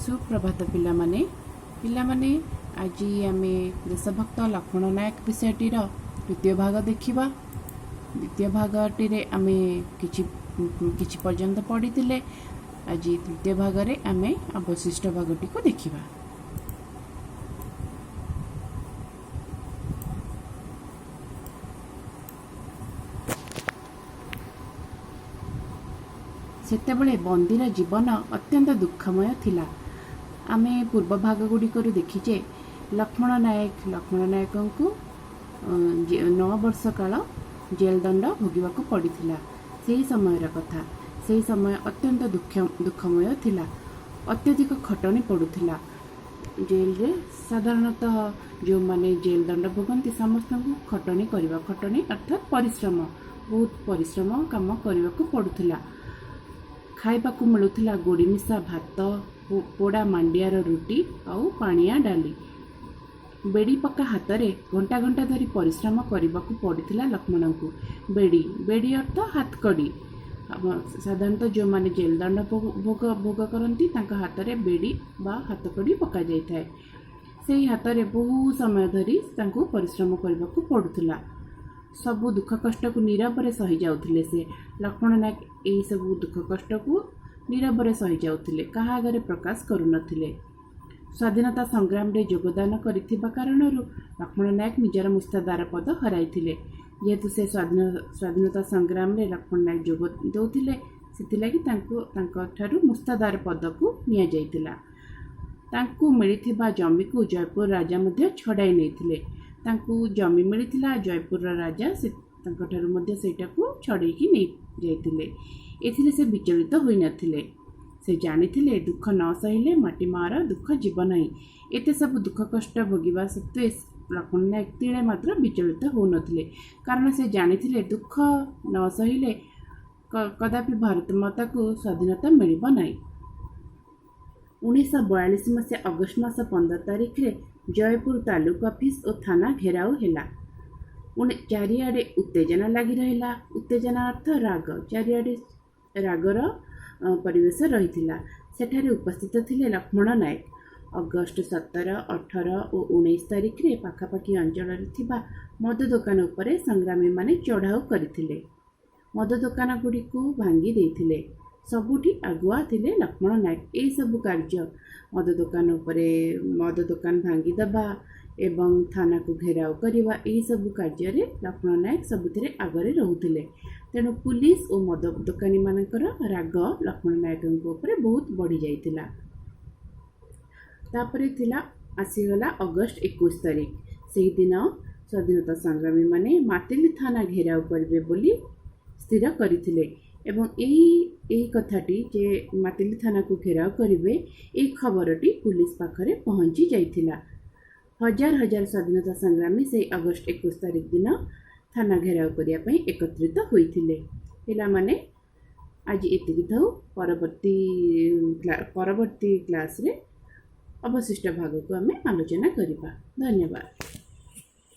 ସୁପ୍ରଭାତ ପିଲାମାନେ। ପିଲାମାନେ, ଆଜି ଆମେ ଦେଶଭକ୍ତ ଲକ୍ଷ୍ମଣ ନାୟକ ବିଷୟଟିର ତୃତୀୟ ଭାଗ ଦେଖିବା। ଦ୍ୱିତୀୟ ଭାଗଟିରେ ଆମେ କିଛି କିଛି ପର୍ଯ୍ୟନ୍ତ ପଢ଼ିଥିଲେ। ଆଜି ତୃତୀୟ ଭାଗରେ ଆମେ ଅବଶିଷ୍ଟ ଭାଗଟିକୁ ଦେଖିବା। ସେତେବେଳେ ବନ୍ଦୀର ଜୀବନ ଅତ୍ୟନ୍ତ ଦୁଃଖମୟ ଥିଲା। ଆମେ ପୂର୍ବ ଭାଗ ଗୁଡ଼ିକରୁ ଦେଖିଛେ, ଲକ୍ଷ୍ମଣ ନାୟକଙ୍କୁ 9 ବର୍ଷ କାଳ ଜେଲଦଣ୍ଡ ଭୋଗିବାକୁ ପଡ଼ିଥିଲା। ସେହି ସମୟର କଥା। ସେହି ସମୟ ଅତ୍ୟନ୍ତ ଦୁଃଖମୟ ଥିଲା। ଅତ୍ୟଧିକ ଖଟଣି ପଡ଼ୁଥିଲା ଜେଲରେ। ସାଧାରଣତଃ ଯେଉଁମାନେ ଜେଲ ଦଣ୍ଡ ଭୋଗନ୍ତି, ସମସ୍ତଙ୍କୁ ଖଟଣି କରିବା, ଖଟଣି ଅର୍ଥାତ୍ ପରିଶ୍ରମ, ବହୁତ ପରିଶ୍ରମ କାମ କରିବାକୁ ପଡ଼ୁଥିଲା। ଖାଇବାକୁ ମିଳୁଥିଲା ଗୋଡ଼ି ମିଶା ଭାତ, ପୋଡ଼ା ମାଣ୍ଡିଆର ରୁଟି ଆଉ ପାଣିଆ ଡାଲି। ବେଡ଼ି ପକା ହାତରେ ଘଣ୍ଟା ଘଣ୍ଟା ଧରି ପରିଶ୍ରମ କରିବାକୁ ପଡ଼ିଥିଲା ଲକ୍ଷ୍ମଣଙ୍କୁ। ବେଡ଼ି, ବେଡ଼ି ଅର୍ଥ ହାତକଡ଼ି। ସାଧାରଣତଃ ଯେଉଁମାନେ ଜେଲଦଣ୍ଡ ଭୋଗ କରନ୍ତି, ତାଙ୍କ ହାତରେ ବେଡ଼ି ବା ହାତକଡ଼ି ପକାଯାଇଥାଏ। ସେହି ହାତରେ ବହୁ ସମୟ ଧରି ତାଙ୍କୁ ପରିଶ୍ରମ କରିବାକୁ ପଡ଼ୁଥିଲା। ସବୁ ଦୁଃଖ କଷ୍ଟକୁ ନୀରବରେ ସହିଯାଉଥିଲେ ସେ। ଲକ୍ଷ୍ମଣ ନାୟକ ଏହିସବୁ ଦୁଃଖ କଷ୍ଟକୁ ନୀରବରେ ସହିଯାଉଥିଲେ, କାହା ଆଗରେ ପ୍ରକାଶ କରୁନଥିଲେ। ସ୍ୱାଧୀନତା ସଂଗ୍ରାମରେ ଯୋଗଦାନ କରିଥିବା କାରଣରୁ ଲକ୍ଷ୍ମଣ ନାୟକ ନିଜର ମୁସ୍ତାଦାର ପଦ ହରାଇଥିଲେ। ଯେହେତୁ ସେ ସ୍ୱାଧୀନତା ସଂଗ୍ରାମରେ ଲକ୍ଷ୍ମଣ ନାୟକ ଯୋଗ ଦେଉଥିଲେ, ସେଥିଲାଗି ତାଙ୍କୁ ତାଙ୍କଠାରୁ ମୁସ୍ତାଦାର ପଦକୁ ନିଆଯାଇଥିଲା। ତାଙ୍କୁ ମିଳିଥିବା ଜମିକୁ ଜୟପୁର ରାଜା ମଧ୍ୟ ଛଡ଼ାଇ ନେଇଥିଲେ। ତାଙ୍କୁ ଜମି ମିଳିଥିଲା, ଜୟପୁରର ରାଜା ସେ ତାଙ୍କଠାରୁ ମଧ୍ୟ ସେଇଟାକୁ ଛଡ଼େଇକି ନେଇ ଯାଇଥିଲେ। ଏଥିରେ ସେ ବିଚଳିତ ହୋଇନଥିଲେ। ସେ ଜାଣିଥିଲେ, ଦୁଃଖ ନ ସହିଲେ ମାଟି ମାଆର ଦୁଃଖ ଯିବ ନାହିଁ। ଏତେ ସବୁ ଦୁଃଖ କଷ୍ଟ ଭୋଗିବା ସତ୍ତ୍ୱେ ଲକ୍ଷ୍ମଣ ନାୟକ ତିଳେ ମାତ୍ର ବିଚଳିତ ହେଉନଥିଲେ, କାରଣ ସେ ଜାଣିଥିଲେ, ଦୁଃଖ ନ ସହିଲେ କଦାପି ଭାରତ ମାତାକୁ ସ୍ୱାଧୀନତା ମିଳିବ ନାହିଁ। 1942 ମସିହା ଅଗଷ୍ଟ ମାସ 15 ତାରିଖରେ ଜୟପୁର ତାଲୁକ ଅଫିସ ଓ ଥାନା ଘେରାଉ ହେଲା। ଚାରିଆଡ଼େ ଉତ୍ତେଜନା ଲାଗି ରହିଲା। ଉତ୍ତେଜନା ଅର୍ଥ ରାଗ। ଚାରିଆଡ଼େ ରାଗର ପରିବେଶ ରହିଥିଲା। ସେଠାରେ ଉପସ୍ଥିତ ଥିଲେ ଲକ୍ଷ୍ମଣ ନାୟକ। ଅଗଷ୍ଟ 17, 18 ଓ 19 ତାରିଖରେ ପାଖାପାଖି ଅଞ୍ଚଳରେ ଥିବା ମଦ ଦୋକାନ ଉପରେ ସଂଗ୍ରାମୀମାନେ ଚଢ଼ାଉ କରିଥିଲେ। ମଦ ଦୋକାନ ଗୁଡ଼ିକୁ ଭାଙ୍ଗି ଦେଇଥିଲେ। ସବୁଠି ଆଗୁଆ ଥିଲେ ଲକ୍ଷ୍ମଣ ନାୟକ। ଏହିସବୁ କାର୍ଯ୍ୟ, ମଦ ଦୋକାନ ଉପରେ, ମଦ ଦୋକାନ ଭାଙ୍ଗିଦେବା ଏବଂ ଥାନାକୁ ଘେରାଉ କରିବା, ଏହିସବୁ କାର୍ଯ୍ୟରେ ଲକ୍ଷ୍ମଣ ନାୟକ ସବୁଥିରେ ଆଗରେ ରହୁଥିଲେ। ତେଣୁ ପୁଲିସ ଓ ମଦ ଦୋକାନୀମାନଙ୍କର ରାଗ ଲକ୍ଷ୍ମଣ ନାୟକଙ୍କ ଉପରେ ବହୁତ ବଢ଼ିଯାଇଥିଲା। ତାପରେ ଥିଲା, ଆସିଗଲା ଅଗଷ୍ଟ 21 ତାରିଖ। ସେହିଦିନ ସ୍ୱାଧୀନତା ସଂଗ୍ରାମୀମାନେ ମାତିଲି ଥାନା ଘେରାଉ କରିବେ ବୋଲି ସ୍ଥିର କରିଥିଲେ ଏବଂ ଏହି କଥାଟି ଯେ ମାତିଲି ଥାନାକୁ ଘେରାଉ କରିବେ, ଏହି ଖବରଟି ପୁଲିସ ପାଖରେ ପହଞ୍ଚି ଯାଇଥିଲା। ହଜାର ହଜାର ସ୍ୱାଧୀନତା ସଂଗ୍ରାମୀ ସେହି ଅଗଷ୍ଟ 21 ତାରିଖ ଦିନ ଥାନା ଘେରାଉ କରିବା ପାଇଁ ଏକତ୍ରିତ ହୋଇଥିଲେ। ପିଲାମାନେ, ଆଜି ଏତିକି ଥାଉ। ପରବର୍ତ୍ତୀ କ୍ଲାସ୍ରେ ଅବଶିଷ୍ଟ ଭାଗକୁ ଆମେ ଆଲୋଚନା କରିବା। ଧନ୍ୟବାଦ।